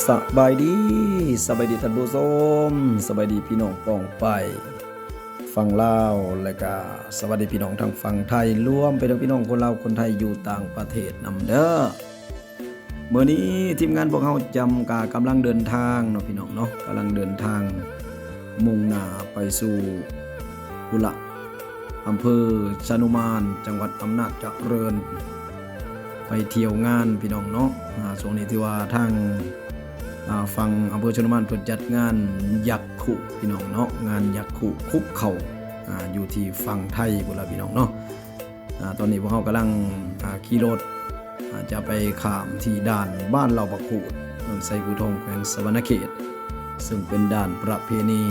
ສະບາຍດີ, ສະບາຍດີທ່ານຜູ້ຊົມ, ສະບາຍດີພີ່ນ້ອງປ້ອງປາຍຝັ່ງລາວ ແລະກະສະຫວັດດີພີ່ນ້ອງທາງຝັ່ງໄທ, ລວມໄປເຖິງພີ່ນ້ອງຄົນລາວຄົນໄທຢູ່ຕ່າງປະເທດນຳເດີ. ມື້ນີ້ທີມງານພວກເຮົາຈຳກະກຳລັງເດີນທາງເນາະພີ່ນ້ອງເນາະ, ກຳລັງເດີນທາງມຸ່ງໜ້າໄປສູ່ພຸ້ນລະ ອຳເພີຊະນຸມານ ຈັງຫວັດອຳນາດຈະເລີນ ໄປທ່ຽວງານພີ່ນ້ອງເນາະ. ອາ ຊ່ວງນີ້ຖືວ່າທາງ ອາ ຝັ່ງອຳເພີຊະນຸມານເພິ່ນຈັດງານຍັກຄຸພີ່ນ້ອງເນາະ, ງານຍັກຄຸຄຸກເຂົ້າ ອາ ຢູ່ທີ່ຝັ່ງໄທພຸ້ນລະພີ່ນ້ອງເນາະ. ອາ ຕອນນີ້ພວກເຮົາກຳລັງ ອາ ຂີ່ລົດ ອາ ຈະໄປຂ້າມທີ່ດ່ານບ້ານເຫຼົ່າບັກຂູດ ເມືອງໄຊພູທອງ ແຂວງສະຫວັນນະເຂດ ເຊິ່ງເປັນດ່ານປະເພນີ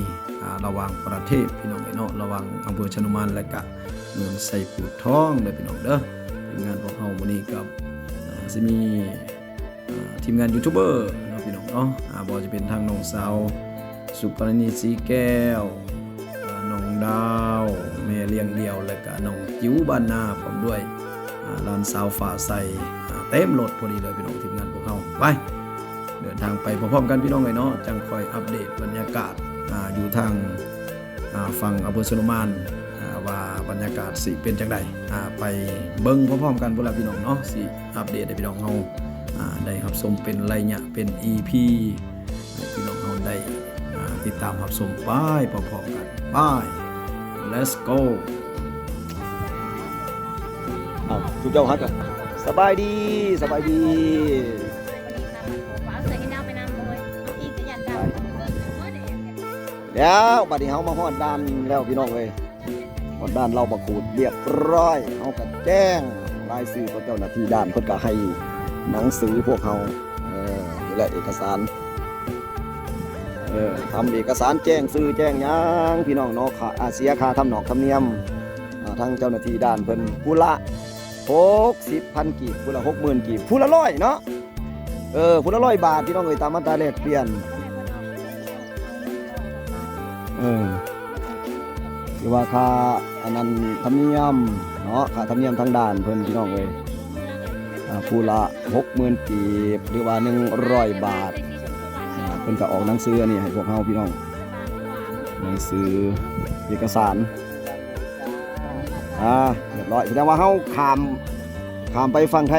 ອາ ລະຫວ່າງປະເທດພີ່ນ້ອງເອີຍເນາະ, ລະຫວ່າງອຳເພີຊະນຸມານ ແລະກະເມືອງໄຊພູທອງເດີພີ່ນ້ອງເດີ. ທີມງານພວກເຮົາມື້ນີ້ກໍ ອາ ຊິມີ ອາ ທີມງານຢູທູບເບີເນາະພີ່ນ້ອງເນາະ, ອາ ບໍ່ວ່າຈະເປັນທາງນ້ອງສາວ ສຸພະລານີ ສີແກ້ວ, ອາ ນ້ອງດາວ ແມ່ລ້ຽງດ່ຽວ ແລະກະນ້ອງຈິ້ວບ້ານນາ ພ້ອມດ້ວຍ ອາ ຫຼານສາວຟ້າໃສ ອາ ເຕັມລົດພໍດີເລີຍພີ່ນ້ອງ. ທີມງານພວກເຮົາໄປ ເດີນທາງໄປພ້ອມໆກັນພີ່ນ້ອງເອີຍເນາະ, ຈັ່ງຄ່ອຍອັບເດດບັນຍາກາດ ອາ ຢູ່ທາງ ອາ ຝັ່ງອຳເພີຊະນຸມານ ອາ ວ່າບັນຍາກາດຊິເປັນຈັ່ງໃດ ອາ ໄປເບິ່ງພ້ອມໆກັນພຸ້ນລະພີ່ນ້ອງເນາະ, ຊິອັບເດດໃຫ້ພີ່ນ້ອງເຮົາ ອາ ໄດ້ຮັບຊົມເປັນໄລຍະ ເປັນອີພີ ໃຫ້ພີ່ນ້ອງເຮົາໄດ້ ອາ ຕິດຕາມຮັບຊົມໄປພ້ອມໆກັນ. ໄປ ເລັດໂກ! ເອົາ ທຸກເຈົ້າຮັກກັນ. ສະບາຍດີ, ສະບາຍດີ. ແລ້ວບັດນີ້ເຮົາມາຮອດດ່ານແລ້ວພີ່ນ້ອງເອີຍ, ຮອດດ່ານເຫຼົ່າບັກຂູດລຽບຮ້ອຍ. ເຮົາກໍແຈ້ງລາຍຊື່ຕໍ່ເຈົ້າໜ້າທີ່ດ່ານ, ເພິ່ນກໍໃຫ້ໜັງສືພວກເຮົາ ເອີ ນີ້ແຫຼະເອກະສານ ເອີ ທຳເອກະສານແຈ້ງຊື່ແຈ້ງຫຍັງພີ່ນ້ອງເນາະ, ຄ່າ ອາ ເສຍຄ່າທຳນອກທຳນຽມ ອາ ທາງເຈົ້າໜ້າທີ່ດ່ານເພິ່ນ ຜູ້ລະຫົກສິບພັນກີບ, ຜູ້ລະຫົກໝື່ນກີບ, ຜູ້ລະຮ້ອຍເນາະ. ເອີ ຜູ້ລະຮ້ອຍບາດພີ່ນ້ອງເອີຍ, ຕາມອັດຕາແລກປ່ຽນ. ເອີ ຖືວ່າຄ່າອັນນັ້ນທຳນຽມເນາະ, ຄ່າທຳນຽມທາງດ່ານເພິ່ນພີ່ນ້ອງເອີຍ, ອາ ຜູ້ລະຫົກໝື່ນກີບ ຫຼືວ່າໜຶ່ງຮ້ອຍບາດ. ອາ ເພິ່ນກໍອອກໜັງສືອັນນີ້ໃຫ້ພວກເຮົາພີ່ນ້ອງ, ໜັງສືເອກະສານ. ອາ ຮຽບຮ້ອຍ, ສະແດງວ່າເຮົາຂ້າມ ຂ້າມໄປຝັ່ງໄທ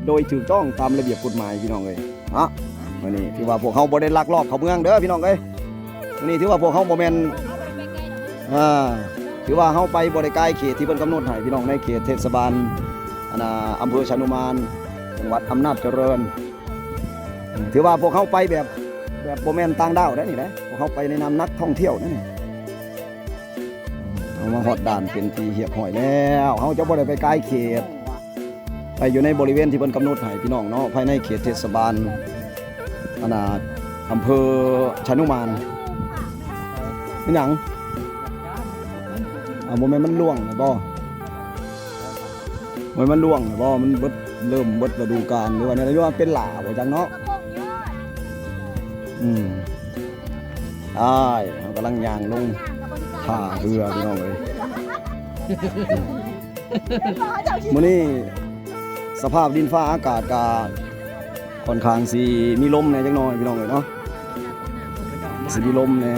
ໂດຍຖືກຕ້ອງຕາມລະບຽບກົດໝາຍພີ່ນ້ອງເອີຍເນາະ. ມື້ນີ້ຖືວ່າພວກເຮົາບໍ່ໄດ້ລັກລອບເຂົ້າເມືອງເດີພີ່ນ້ອງເອີຍ, ມື້ນີ້ຖືວ່າພວກເຮົາບໍ່ແມ່ນ ອາ ຖືວ່າເຮົາໄປບໍ່ໄດ້ກາຍເຂດທີ່ເພິ່ນກຳນົດໃຫ້ພີ່ນ້ອງ, ໃນເຂດເທດສະບານ ອັນນ່າ ອຳເພີຊະນຸມານ ຈັງຫວັດອຳນາດຈະເລີນ. ຖືວ່າພວກເຮົາໄປແບບ ແບບບໍ່ແມ່ນຕ່າງດ້າວໄດ໋ນີ້ນະ, ພວກເຮົາໄປໃນນາມນັກທ່ອງທ່ຽວນັ້ນ. ເຮົາມາຮອດດ່ານເປັນທີ່ຮຽບຮ້ອຍແລ້ວ, ເຮົາຈະບໍ່ໄດ້ໄປກາຍເຂດ, ໄປຢູ່ໃນບໍລິເວນທີ່ເພິ່ນກຳນົດໃຫ້ພີ່ນ້ອງເນາະ, ພາຍໃນເຂດເທດສະບານ ອັນນ່າ ອຳເພີຊະນຸມານ. ເປັນຫຍັງ? ເອົາ ບໍ່ແມ່ນມັນລ່ວງແລ້ວບໍ່? ໂອ້ຍ ມັນລ່ວງແລ້ວບໍ່? ມັນເບິດ ເລີ່ມເບິດລະດູການ ຫຼືວ່າແນວໃດ? ຫຼືວ່າເປັນຫຼ້າບໍ່ຈັກເນາະ? ອືມ ອ້າຍ ເຮົາກຳລັງຍ່າງລົງທ່າເຮືອ ພີ່ນ້ອງເອີຍ. ມື້ນີ້ສະພາບດິນຟ້າອາກາດກະ ຂ້ອນຂ້າງຊິມີລົມແດ່ຈັກໜ້ອຍ ພີ່ນ້ອງເອີຍເນາະ, ຊິມີລົມແດ່.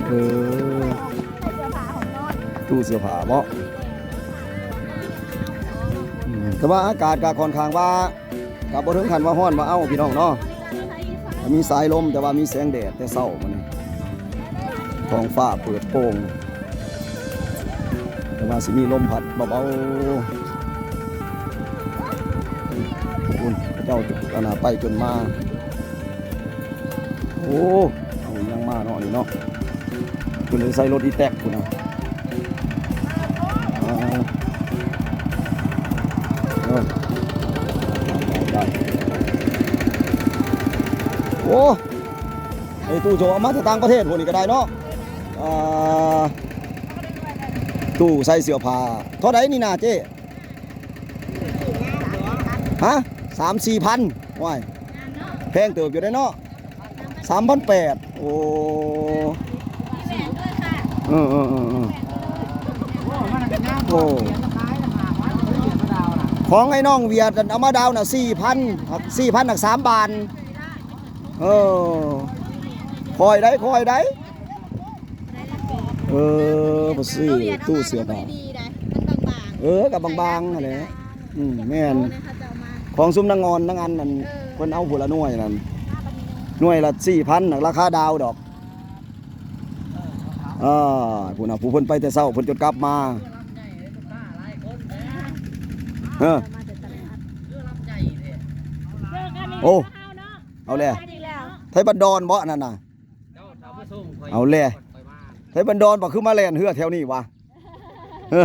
ເອີ ຕູ້ເສື້ອຜ້າເບາະ. ອືມ ແຕ່ວ່າອາກາດກໍຂ້ອນຂ້າງວ່າ ກໍບໍ່ເຖິງຂັ້ນວ່າຮ້ອນວ່າເອົ້າ ພີ່ນ້ອງເນາະ, ກໍມີສາຍລົມ ແຕ່ວ່າມີແສງແດດແຕ່ເຊົ້າມື້ນີ້. ທ້ອງຟ້າເປີດໂປ່ງ ແຕ່ວ່າຊິມີລົມພັດເບົາໆ. ພຸ້ນ ເຂົາເຈົ້າ ອັນນ່າ ໄປຈົນມາ. ໂອ້ ເອົາຫຍັງມາເນາະນີ້ເນາະ, ເພິ່ນໄດ້ໃສ່ລົດອີແຕັກພຸ້ນນະ. ອ່າ ເອີ ໄດ້ ໄດ້ ໂອ້ ໄອ້ຕູ້ໂຈເອົາມາແຕ່ຕ່າງປະເທດພຸ້ນນີ້ກໍໄດ້ເນາະ. ອ່າ ຕູ້ໃສ່ເສື້ອຜ້າ ເທົ່າໃດນີ້ນະເຈ້? ຮະ? ສາມສີ່ພັນ. ໂອ້ຍ ແພງເຕີບຢູ່ເດ້ເນາະ, ສາມພັນແປດ. ໂອ້ ເອີໆໆໆ ໂອ້ ຂ ຂອງໄອ້ນ້ອງຫວຽດນັ້ນເອົາມາດາວນະ ສີ່ພັນ ສີ່ພັນ ຫັກສາມບາດ. ເອີ ຄ່ອຍໄດ໋ ຄ່ອຍໄດ໋. ເອີ ບໍ່ຊື້ຕູ້ເສື້ອຜ້າ. ເອີ ກໍບາງໆ ຫັ້ນແຫຼະ. ອືມ ແມ່ນ. ຂອງຊຸມນາງອອນນາງອັນນັ້ນ ເອີ ເພິ່ນເອົາຜູ້ລະໜ່ວຍນັ້ນ ໜ່ວຍລະສີ່ພັນ ລາຄາດາວດອກ. ອ່າ ພຸ້ນນະ ຜູ້ເພິ່ນໄປແຕ່ເຊົ້າ ເພິ່ນຈົນກັບມາ. ເອີ ໂອ້ ເອົາແຫຼະ ໄທບ້ານດອນບໍ່ອັນນັ້ນນະ? ເອົາແຫຼະ ໄທບ້ານດອນບໍ່ຄືມາແລ່ນເຮືອແຖວນີ້ຫວາ? ເອີ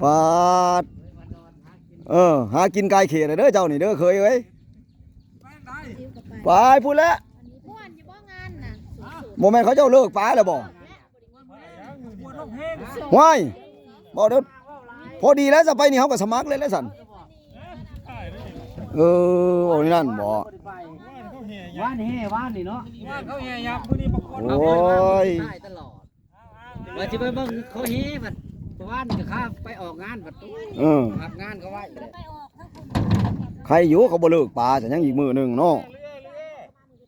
ປາດ ເອີ ຫາກິນກາຍເຂດເດີເຈົ້ານີ້ເດີ ເຂີຍເອີຍ. ໄປພຸ້ນແຫຼະ. ມ່ວນຢູ່ບໍ່ງານນະ? ບໍ່ແມ່ນເຂົາເຈົ້າເລີກປາແລ້ວບໍ່? ຫ້ວຍ ບໍ່ເດີ ພໍດີແລ້ວ ຈະໄປນີ້ເຮົາກໍສະໝັກເລີຍແຫຼະຊັ້ນ. ເອີ ເວົ້າແນວນັ້ນບໍ່? ວານແຫ່ວານນີ້ເນາະ ວານເຂົາແຫ່ຍັບ ມື້ນີ້ປາກົດ ໂອ້ຍ ຕາຍຕະຫຼອດ. ວ່າຊິໄປເບິ່ງເຂົາແຫ່ບັດ ວານກໍຂ້າໄປອອກງານບັດ ເອີ ຮັບງານເຂົາໄວ້. ໃຄຢູ່ ເຂົາບໍ່ເລີກປາ ຈະຍັງອີກມື້ໜຶ່ງເນາະ.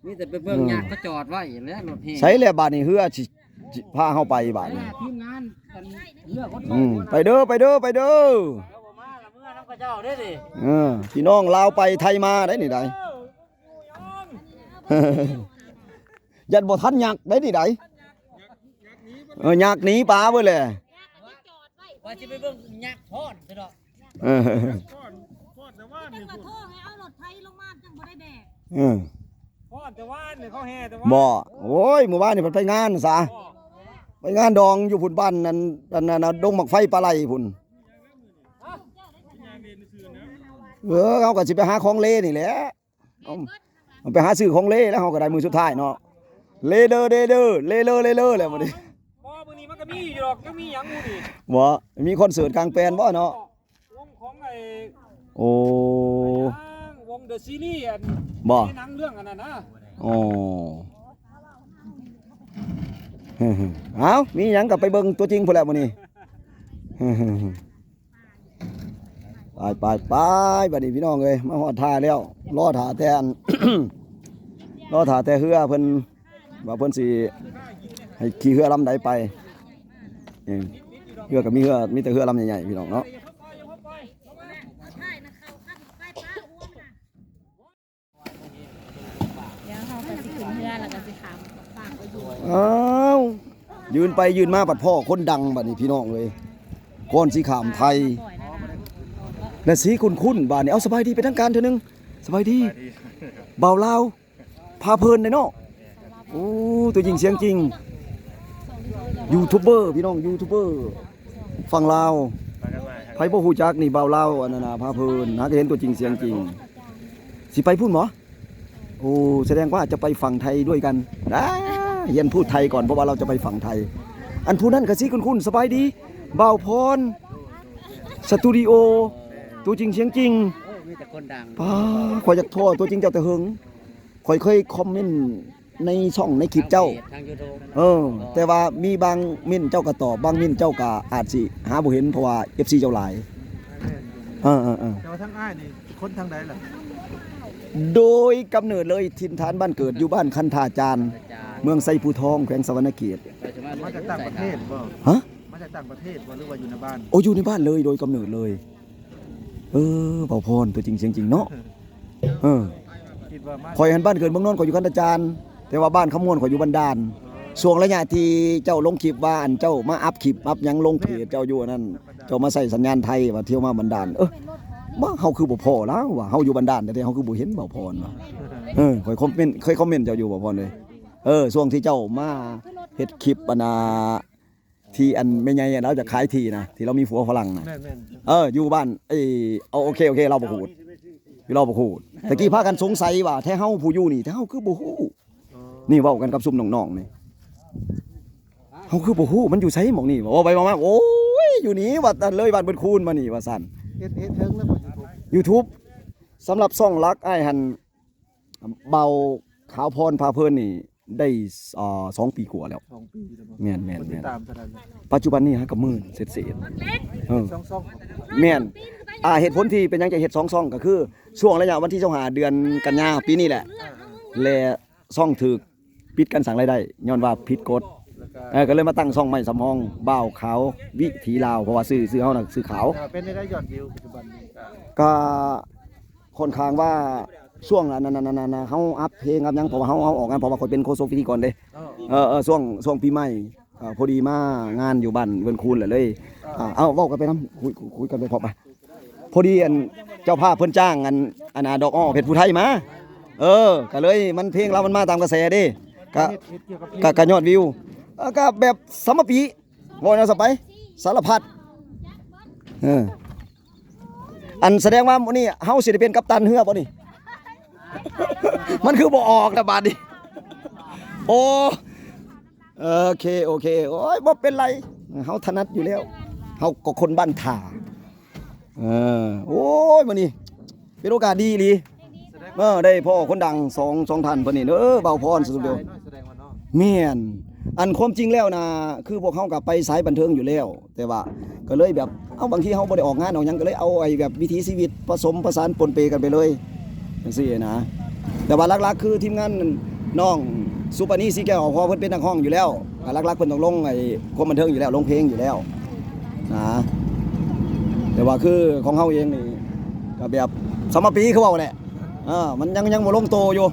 ມີແຕ່ໄປເບິ່ງ ອືມ ຍາດເຂົາຈອດໄວ້ແຫຼະ ລົດແຫ່. ໃສແຫຼະບາດນີ້ ເຮືອຊິ ຊິພາເຮົາໄປບາດນີ້? ທີມງານເຮືອຄົນ ອືມ ໄປເດີ ໄປເດີ ໄປເດີ. ເອີ ພີ່ນ້ອງລາວໄປໄທມາໄດ໋ນີ້ໄດ໋. ຢ້ານບໍ່ທັນຍັກໄດ໋ນີ້ໄດ໋. ເອີ ຍັກໜີປາເບິດແຫຼະ. ວ່າຊິໄປເບິ່ງຍັກຟ້ອນຊະດອກ. ເອີ ຟ້ອນ ຟ້ອນແຕ່ວ່ານີ້ ຈັ່ງວ່າໂທໃຫ້ເອົາລົດໄຖລົງມາ ຈັ່ງບໍ່ໄດ້ແບກ. ເອີ ຟ້ອນແຕ່ວ່ານີ້ ເຂົາແຫ່ແຕ່ວ່າ ບໍ່ ໂອ້ຍ ມື້ວານນີ້ເພິ່ນໄປງານຊະ ອໍ ໄປງານດອງຢູ່ພຸ້ນ ບ້ານນັ້ນ ອັນນັ້ນ ດົງໝາກໄຟປາໄຫຼພຸ້ນ. ຮະ ເອີ ເຮົາກໍຊິໄປຫາຂອງເລນີ້ແຫຼະ. ເອົາ ເອົາໄປຫາຊື້ຂອງເລແລ້ວ ເຮົາກໍໄດ້ມື້ສຸດທ້າຍເນາະ. ເລເດີ ເລເດີ ເລເລີ ເລເລີແລ້ວມື້ນີ້. ບໍ່ ມື້ນີ້ມັນກໍມີຢູ່ດອກ ຍັງມີຫຍັງຢູ່ນີ້. ບໍ່ ມີຄອນເສີດກາງແປນບໍ່ເນາະ? ວົງຂອງໄອ້ ໂອ້ ວງເດີຊີຣີ ອັນ ບໍ່ ໃນໜັງເລື່ອງອັນນັ້ນນະ. ໂອ້ ເອົ້າ ມີຫຍັງກໍໄປເບິ່ງຕົວຈິງພຸ້ນແຫຼະມື້ນີ້. ໄປ ໄປ ໄປ ບັດນີ້ພີ່ນ້ອງເອີຍ ມາຮອດທ່າແລ້ວ ລໍຖ້າແຕ່ອັນ ລໍຖ້າແຕ່ເຮືອເພິ່ນ ວ່າເພິ່ນຊິໃຫ້ຂີ່ເຮືອລຳໃດໄປ. ເອີ ເຮືອກໍມີເຮືອ ມີແຕ່ເຮືອລຳໃຫຍ່ໆ ພີ່ນ້ອງເນາະ. ດຽວເຮົາກໍຊິຂຶ້ນເຮືອ ແລ້ວກໍຊິຂ້າມຟາກໄປຢູ່. ອ້າວ ຢືນໄປຢືນມາ ບັດພໍ້ຄົນດັງບັດນີ້ພີ່ນ້ອງເອີຍ. ກ່ອນຊິຂ້າມໄທ ແລະ ຊິຄຸ້ນໆ ບາດນີ້. ເອົາ ສະບາຍດີເປັນທາງການເທື່ອໜຶ່ງ. ສະບາຍດີ ສະບາຍດີ ບ່າວລາວພາເພີນເດ້ເນາະ. ໂອ້ ຕົວຈິງສຽງຈິງ ຢູທູບເບີ ພີ່ນ້ອງ ຢູທູບເບີຝັ່ງລາວ. ໃຜບໍ່ຮູ້ຈັກນີ້ ບ່າວລາວ ອັນນັ້ນນະ ພາເພີນ ຫາກໍເຫັນຕົວຈິງສຽງຈິງ. ຊິໄປພຸ້ນບໍ່? ໂອ້ ສະແດງວ່າຈະໄປຝັ່ງໄທດ້ວຍກັນ. ອາ ຮຽນພູດໄທກ່ອນ ເພາະວ່າເຮົາຈະໄປຝັ່ງໄທ. ອັນຜູ້ນັ້ນກໍຊິຄຸ້ນໆ. ສະບາຍດີ ບ່າວພອນ ສະຕູດິໂອ ຕົວຈິງສຽງຈິງ. ໂອ້ ມີແຕ່ຄົນດັງ. ປ້າ ຂ້ອຍຢາກພໍ້ຕົວຈິງເຈົ້າແຕ່ເຫິງ. ຂ້ອຍເຄີຍຄອມເມັນໃນຊ່ອງໃນຄລິບເຈົ້າ. ທາງເຟສ ທາງຢູທູບ. ເອີ ອໍ ແຕ່ວ່າມີບາງເມັນເຈົ້າກໍຕອບ ບາງເມັນເຈົ້າກໍອາດຊິຫາບໍ່ເຫັນ ເພາະວ່າເອັຟຊີເຈົ້າຫຼາຍ. ແມ່ນຢູ່. ເອີໆໆ. ແຕ່ວ່າທາງອ້າຍນີ້ຄົນທາງໃດລະ? ໂດຍກຳເນີດເລີຍ ຖິ່ນຖານບ້ານເກີດຢູ່ບ້ານຄັນທາຈານ ເມືອງໄຊພູທອງ ແຂວງສະຫວັນນະເຂດ. ມາຈາກຕ່າງປະເທດບໍ່? ຮະ? ມາຈາກຕ່າງປະເທດບໍ່ ຫຼືວ່າຢູ່ໃນບ້ານ? ໂອ້ ຢູ່ໃນບ້ານເລີຍ ໂດຍກຳເນີດເລີຍ. ເອີ ບ່າວພອນ ຕົວຈິງສຽງຈິງເນາະ. ເອີ ຄິດວ່າມາ ຂ້ອຍຫັ້ນບ້ານເກີດເມືອງນອນ ຂ້ອຍຢູ່ຄັນທາຈານ ແຕ່ວ່າບ້ານຄຳມ່ວນ ຂ້ອຍຢູ່ບັນດານ. ຊ່ວງໄລຍະທີ່ເຈົ້າລົງຄລິບວ່າ ອັນເຈົ້າມາອັບຄລິບອັບຫຍັງລົງເພຈເຈົ້າຢູ່ອັນນັ້ນ ເຈົ້າມາໃຊ້ສັນຍານໄທວ່າທ່ຽວມາບັນດານ. ເອີ ມາ ເຮົາຄືບໍ່ພໍ້ລາວວ່າ ເຮົາຢູ່ບັນດານແທ້ໆ ເຮົາຄືບໍ່ເຫັນບ່າວພອນວ່າ. ເອີ ຂ້ອຍຄອມເມັນ ເຄີຍຄອມເມັນເຈົ້າຢູ່ບ່າວພອນເອີຍ. ເອີ ຊ່ວງທີ່ເຈົ້າມາເຮັດຄລິບອັນນ່າ ທີ່ອັນແມ່ໃຫຍ່ລາວຈະຂາຍທີ່ນະ ທີ່ລາວມີຜົວຝຣັ່ງນະ. ແມ່ນໆ. ເອີ ຢູ່ບ້ານ ເອີ ເອົາ ໂອເຄ ໂອເຄ ລາວບໍ່ຂູດ ລາວບໍ່ຂູດ. ຕະກີ້ພາກັນສົງໄສວ່າ ແທ້ເຮົາຜູ້ຢູ່ນີ້ ແທ້ເຮົາຄືບໍ່ຮູ້. ອໍ ນີ້ເວົ້າກັນກັບຊຸມນ້ອງໆນີ້ ເຮົາຄືບໍ່ຮູ້ ມັນຢູ່ໃສໝ່ອງນີ້. ເວົ້າໄປເວົ້າມາ ໂອ້ຍ ຢູ່ນີ້ວ່າ ເລີຍບ້ານເບິດຄູນມານີ້ວ່າຊັ້ນ. ເຮັດ ເຮັດເຖິງແລ້ວບໍ່ ຢູທູບ? ຢູທູບ ສຳລັບຊ່ອງຫຼັກອ້າຍຫັ້ນ ບ່າວຂາວພອນພາເພີນນີ້ໄດ້ ອ່າ ສອງປີກວ່າແລ້ວ. ສອງປີແລ້ວບໍ່? ແມ່ນໆໆ. ຄົນຕິດຕາມເທົ່າໃດແລ້ວ? ປັດຈຸບັນນີ້ຫາກະໝື່ນເສດໆ. ເອີ ສອງຊ່ອງ. ແມ່ນ. ອ່າ ເຫດຜົນທີ່ເປັນຫຍັງຈະເຮັດສອງຊ່ອງ ກໍຄືຊ່ວງໄລຍະວັນທີຊາວຫ້າ ເດືອນກັນຍາປີນີ້ແຫຼະ ແລະ ຊ່ອງຖືກປິດການສ້າງລາຍໄດ້ ຍ້ອນວ່າຜິດກົດ ແລ້ວກໍ ເອີ ກໍເລີຍມາຕັ້ງຊ່ອງໃໝ່ສຳຮອງ ບ່າວຂາວວິຖີລາວ ເພາະວ່າຊື່ ຊື່ເຮົານະຊື່ຂາວ. ເປັນໄດ້ຍອດວິວປັດຈຸບັນນີ້? ກໍຄ່ອນຂ້າງວ່າຊ່ວງອັນນັ້ນ ອັນນັ້ນ ອັນນັ້ນ ເຮົາອັບເພງອັບຫຍັງ ເພາະວ່າເຮົາ ເຮົາອອກງານ ເພາະວ່າຂ້ອຍເປັນໂຄສົກພິທີກອນເດ້. ເອີ ເອີ ເອີ ຊ່ວງ ຊ່ວງປີໃໝ່ ເອີ ພໍດີມາງານຢູ່ບ້ານເຮືອນຄູນແຫຼະ ເລີຍ ເອີ ເອົາ ເວົ້າກັນໄປນຳ ຄຸຍ ຄຸຍກັນໄປພ້ອມ ອ່ະ ພໍດີອັນເຈົ້າພາບເພິ່ນຈ້າງອັນ ອັນ ອາ ດອກອ້ອເພັດຜູ້ໄທມາ ເອີ ກໍເລີຍມັນ ເພງລາວມັນມາຕາມກະແສເດ້ ກະ ກະ ກະຍອດວິວ ເອີ ກະແບບສຳມະປີ ເວົ້າແນວສະໄປ ສາລະພັດ ເອີ ອັນສະແດງວ່າມື້ນີ້ເຮົາຊິໄດ້ເປັນກັບຕັນເຮືອບໍ່ນີ້? ມັນຄືບໍ່ອອກລະບາດນີ້ ໂອ້ ໂອເຄ ໂອເຄ ໂອ້ຍ ບໍ່ເປັນໄລ ເຮົາຖະໜັດຢູ່ແລ້ວ ເຮົາກໍຄົນບ້ານທ່າ ເອີ ໂອ້ຍ ມື້ນີ້ເປັນໂອກາດດີອີ່ຫຼີ ເອີ ໄດ້ພໍ້ຄົນດັງສອງ ສອງທ່ານເພິ່ນນີ້ເດີ ບ່າວພອນ ສຸດຍອດ ແມ່ນ ອັນຄວາມຈິງແລ້ວນະ ຄືພວກເຮົາກໍໄປສາຍບັນເທີງຢູ່ແລ້ວ ແຕ່ວ່າກໍເລີຍແບບ ເອົາ ບາງທີເຮົາບໍ່ໄດ້ອອກງານອອກຫຍັງ ກໍເລີຍເອົາໄອ້ແບບວິຖີຊີວິດປະສົມປະສານປົນເປກັນໄປເລີຍ ຈັ່ງຊີ້ນະ ແຕ່ວ່າຫຼັກໆ ຄືທີມງານນ້ອງສຸປະນີ ສີແກ້ວ ເພາະວ່າເພິ່ນເປັນນັກຮ້ອງຢູ່ແລ້ວ ກໍຫຼັກໆ ເພິ່ນຕ້ອງລົງໄອ້ຄວາມບັນເທີງຢູ່ແລ້ວ ລົງເພງຢູ່ແລ້ວນະ ແຕ່ວ່າຄືຂອງເຮົາເອງນີ້ກໍແບບສຳມະປີຄືເວົ້າແຫຼະ ເອີ ມັນຍັງ ຍັງບໍ່ລົງໂຕຢູ່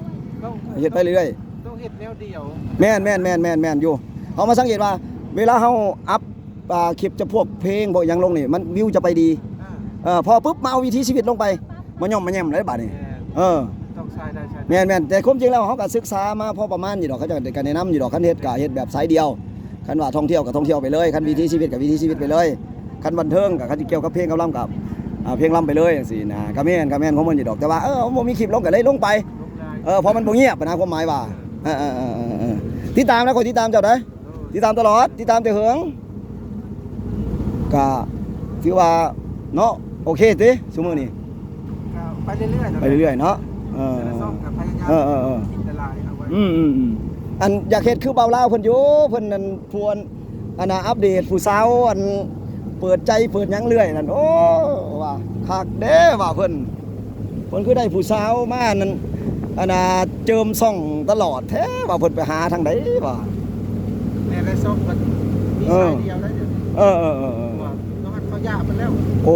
ເຮັດໄປເລື້ອຍໆ ຕ້ອງເຮັດແນວດຽວ ແມ່ນໆໆໆໆ ຢູ່ ເຮົາມາສັງເກດວ່າ ເວລາເຮົາອັບ ອ່າ ຄລິບຈະພວກເພງພວກຫຍັງລົງນີ້ ມັນ ວິວຈະໄປດີ ອ່າ ເອີ ພໍປຶບມາເອົາວິຖີຊີວິດລົງໄປ ມາຫຍ້ອມມາແຍ້ມເລີຍບາດນີ້ ແມ່ນ ເອີ ຕ້ອງໃຊ້ໄດ້ໃຊ້ ແມ່ນໆ ແຕ່ຄວາມຈິງແລ້ວເຮົາກໍສຶກສາມາພໍປະມານຢູ່ດອກ ເຂົາເຈົ້າກໍແນະນຳຢູ່ດອກ ຄັນເຮັດກໍເຮັດແບບສາຍດຽວ ຄັນວ່າທ່ອງທ່ຽວກໍທ່ອງທ່ຽວໄປເລີຍ ຄັນວິຖີຊີວິດກໍວິຖີຊີວິດໄປເລີຍ ຄັນບັນເທີງກໍ ຄັນຊິກ່ຽວກັບເພງກັບລຳກໍ ອ່າ ເພງລຳໄປເລີຍຈັ່ງຊີ້ນະ ກໍແມ່ນ ກໍແມ່ນຂອງເພິ່ນຢູ່ດອກ ແຕ່ວ່າ ເອີ ບໍ່ມີຄລິບລົງກໍເລີຍລົງໄປ ເອີ ເພາະມັນບໍ່ງຽບນະ ຄວາມໝາຍວ່າ ເອີໆໆໆ ຕິດຕາມນະ ຂ້ອຍຕິດຕາມເຈົ້າໄດ໋ ຕິດຕາມຕະຫຼອດ ຕິດຕາມແຕ່ເຫິງ ກະຖືວ່າເນາະ ໂອເຄຕິ ຊຸມື້ນີ້ ກະໄປເລື້ອຍໆ ໄປເລື້ອຍໆເນາະ ເອີ ແຕ່ລະຊ່ອງກະພະຍາຍາມ ເອີໆໆ ກິນແຕ່ຫຼາຍເອົາໄວ້ ອືມໆໆ ອັນຢາກເຮັດຄືບ່າວລາວເພິ່ນຢູ່ ເພິ່ນນັ້ນ ພວນ ອັນນ່າ ອັບເດດຜູ້ສາວ ອັນເປີດໃຈເປີດຫຍັງເລື້ອຍນັ້ນ ໂອ້ ວ່າຄັກເດ້ວ່າເພິ່ນ ເພິ່ນຄືໄດ້ຜູ້ສາວມານັ້ນ ອັນນ່າ ເຈີມຊ່ອງຕະຫຼອດແທ້ວ່າ ເພິ່ນໄປຫາທາງໃດວ່າ ແມ່ນແຫຼະ ຊ່ອງເພິ່ນມີ ເອີ ສາຍດຽວໄດ໋ ເອີໆໆໆ ວ່າ ເຂົາຢາກເພິ່ນແລ້ວ ໂອ້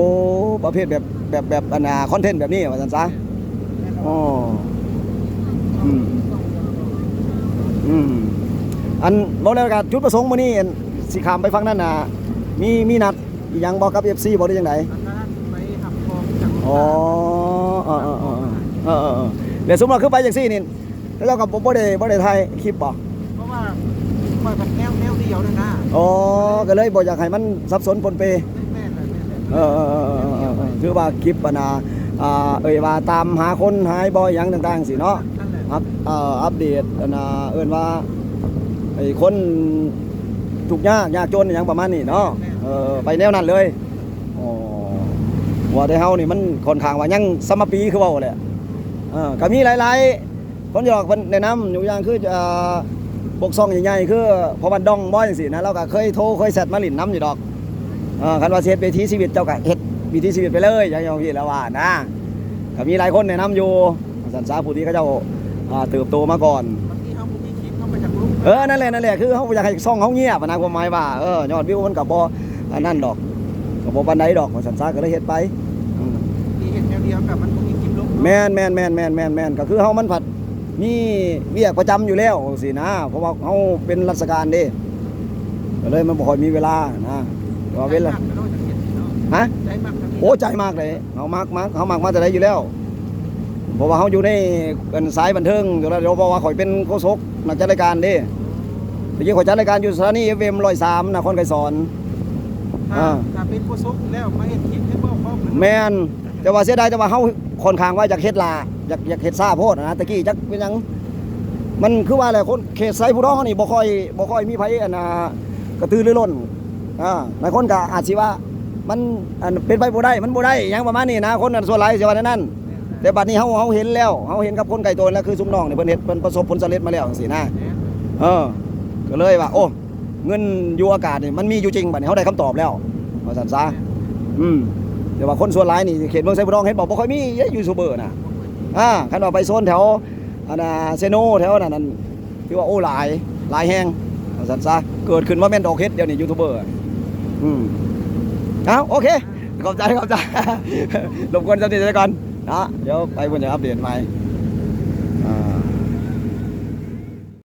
ປະເພດແບບ ແບບ ແບບ ອັນນ່າ ຄອນເທັນແບບນີ້ວ່າຊັ້ນຊະ ແມ່ນແຫຼະ ອໍ ອືມ ອືມ ອັນ ເວົ້າແລ້ວກໍຈຸດປະສົງມື້ນີ້ ອັນ ຊິຂ້າມໄປຝັ່ງນັ້ນນະ ມີ ມີນັດອີ່ຫຍັງບໍ່ກັບເອັຟຊີບໍ່ ຫຼືຈັ່ງໃດ? ອັນນັ້ນໄປຮັບຂອງຈາກ ອໍ ເອີໆໆ ແລ້ວສົມມຸດວ່າຄືໄປຈັ່ງຊີ້ນີ້ ແລ້ວເຈົ້າກໍບໍ່ ບໍ່ໄດ້ ບໍ່ໄດ້ຖ່າຍຄລິບບໍ່? ເພາະວ່າຂ້ອຍພັດແນວ ແນວດຽວນັ້ນນະ ອໍ ກໍເລີຍບໍ່ຢາກໃຫ້ມັນສັບສົນປົນເປ ແມ່ນແຫຼະ ແມ່ນແຫຼະ ເອີໆໆ ຖືວ່າຄລິບ ອັນນ່າ ອ່າ ເອີ່ຍວ່າຕາມຫາຄົນຫາຍບໍ່ຫຍັງຕ່າງໆ ຊີ້ເນາະ ນັ້ນແຫຼະ ອັບ ເອີ ອັບເດດ ອັນນ່າ ເອີ້ນວ່າ ໄອ້ຄົນທຸກຍາກ ຍາກຈົນຫຍັງປະມານນີ້ເນາະ ແມ່ນໆ ເອີ ໄປແນວນັ້ນເລີຍ ອໍ ວ່າແຕ່ເຮົານີ້ມັນຂ້ອນຂ້າງວ່າຍັງສຳມະປີຄືເວົ້າແຫຼະ ເອີ ກໍມີຫຼາຍໆ ຄົນຢູ່ດອກ ເພິ່ນແນະນຳຢູ່ ຢ່າງຄື ເອີ ພວກຊ່ອງໃຫຍ່ໆ ຄືພໍ່ບ້ານດອງບໍ ຈັ່ງຊີ້ນະ ລາວກໍເຄີຍໂທເຄີຍແຊັດມາຫຼິ້ນນຳຢູ່ດອກ ເອີ ຄັນວ່າຊິເຮັດວິຖີຊີວິດ ເຈົ້າກໍເຮັດວິຖີຊີວິດໄປເລີຍ ຢ່າງ ຢ່າງທີ່ລາວວ່ານະ ກໍມີຫຼາຍຄົນແນະນຳຢູ່ ວ່າຊັ້ນຊະ ຜູ້ທີ່ເຂົາເຈົ້າ ອ່າ ເຕີບໂຕມາກ່ອນ ບາງທີເຮົາບໍ່ມີຄລິບ ເຮົາກໍຢາກລົງ ເອີ ນັ້ນແຫຼະ ນັ້ນແຫຼະ ຄືເຮົາບໍ່ຢາກໃຫ້ຊ່ອງເຮົາງຽບນະ ຄວາມໝາຍວ່າ ເອີ ຍອດວິວມັນກໍບໍ່ອັນນັ້ນດອກ ກໍບໍ່ປານໃດດອກ ວ່າຊັ້ນຊະ ກໍເລີຍເຮັດໄປ ອືມ ມີເຮັດແນວດຽວ ແບບມັນບໍ່ມີຄລິບລົງ ແມ່ນໆໆໆໆ ກໍຄືເຮົາມັນພັດ ມີວຽກປະຈຳຢູ່ແລ້ວຊີ້ນະ ເພາະວ່າເຮົາເປັນລາຊະການເດ້ ກໍເລີຍມັນບໍ່ຄ່ອຍມີເວລານະ ແຕ່ວ່າເວລາ ໃຈມັກເນາະ ຢາກເຮັດເນາະ ຮະ? ໃຈມັກ ໂອ້ ໃຈມັກເລີຍ ເຮົາມັກ ມັກ ເຮົາມັກມາແຕ່ໃດຢູ່ແລ້ວ ເພາະວ່າເຮົາຢູ່ໃນ ອັນ ສາຍບັນເທີງຢູ່ແລ້ວ ເພາະວ່າຂ້ອຍເປັນໂຄສົກ ນັກຈັດລາຍການເດ້ ແຕ່ກີ້ຂ້ອຍຈັດລາຍການຢູ່ສະຖານີ ເອັຟເອັມ ຮ້ອຍສາມ ນະຄອນໄກສອນ ຖ້າ ອ່າ ຖ້າເປັນໂຄສົກແລ້ວມາເຮັດຄລິບໃຫ້ເວົ້າຄອມ ແມ່ນ ແຕ່ວ່າເສຍດາຍ ແຕ່ວ່າເຮົາຂ້ອນຂ້າງວ່າຢາກເຮັດຫຼ້າ ຢາກ ຢາກເຮັດຊ້າໂພດນະ ແຕ່ກີ້ຈັກເປັນຫຍັງ ມັນຄືວ່າແຫຼະ ຄົນເຂດໄຊພູທອງເຮົານີ້ບໍ່ຄ່ອຍ ບໍ່ຄ່ອຍມີໃຜ ອັນນ່າ ກະຕືລືລົ້ນ ອ່າ ຫຼາຍຄົນກໍອາດຊິວ່າ ມັນ ອັນ ເປັນໄປບໍ່ໄດ້ ມັນບໍ່ໄດ້ ຫຍັງປະມານນີ້ນະ ຄົນ ອັນ ສ່ວນຫຼາຍຊິວ່າແນວນັ້ນ ແຕ່ບັດນີ້ເຮົາ ເຮົາເຫັນແລ້ວ ເຮົາເຫັນກັບຄົນໃກ້ຕົວແລ້ວ ຄືຊຸມນ້ອງນີ້ ເພິ່ນເຮັດ ເພິ່ນປະສົບຜົນສຳເລັດມາແລ້ວ ຈັ່ງຊີ້ນະ ເອີ ກໍເລີຍວ່າ ໂອ້ ເງິນຢູ່ອາກາດນີ້ມັນມີຢູ່ຈິງ ບັດນີ້ເຮົາໄດ້ຄຳຕອບແລ້ວ ວ່າຊັ້ນຊະ ອືມ ແຕ່ວ່າຄົນສ່ວນຫຼາຍນີ້ ເຂດເມືອງໄຊພູທອງ ເຫັນບອກບໍ່ຄ່ອຍມີເດ້ ຢູທູບເບີນະ. ອ່າ ຄັນວ່າໄປໂຊນແຖວ ອັນນ່າ ເຊໂນ ແຖວນັ້ນ ນັ້ນ ຖືວ່າ ໂອ້ ຫຼາຍ ຫຼາຍແຮງ ວ່າຊັ້ນຊະ. ເກີດຂຶ້ນມາແມ່ນດອກເຫັດ ດຽວນີ້ ຢູທູບເບີ. ອືມ ເອົ້າ ໂອເຄ ຂອບໃຈ ຂອບໃຈ. ລົບກວນສ່ຳນີ້ໄປກ່ອນເນາະ ດຽວໄປພຸ້ນຈະອັບເດດໃໝ່.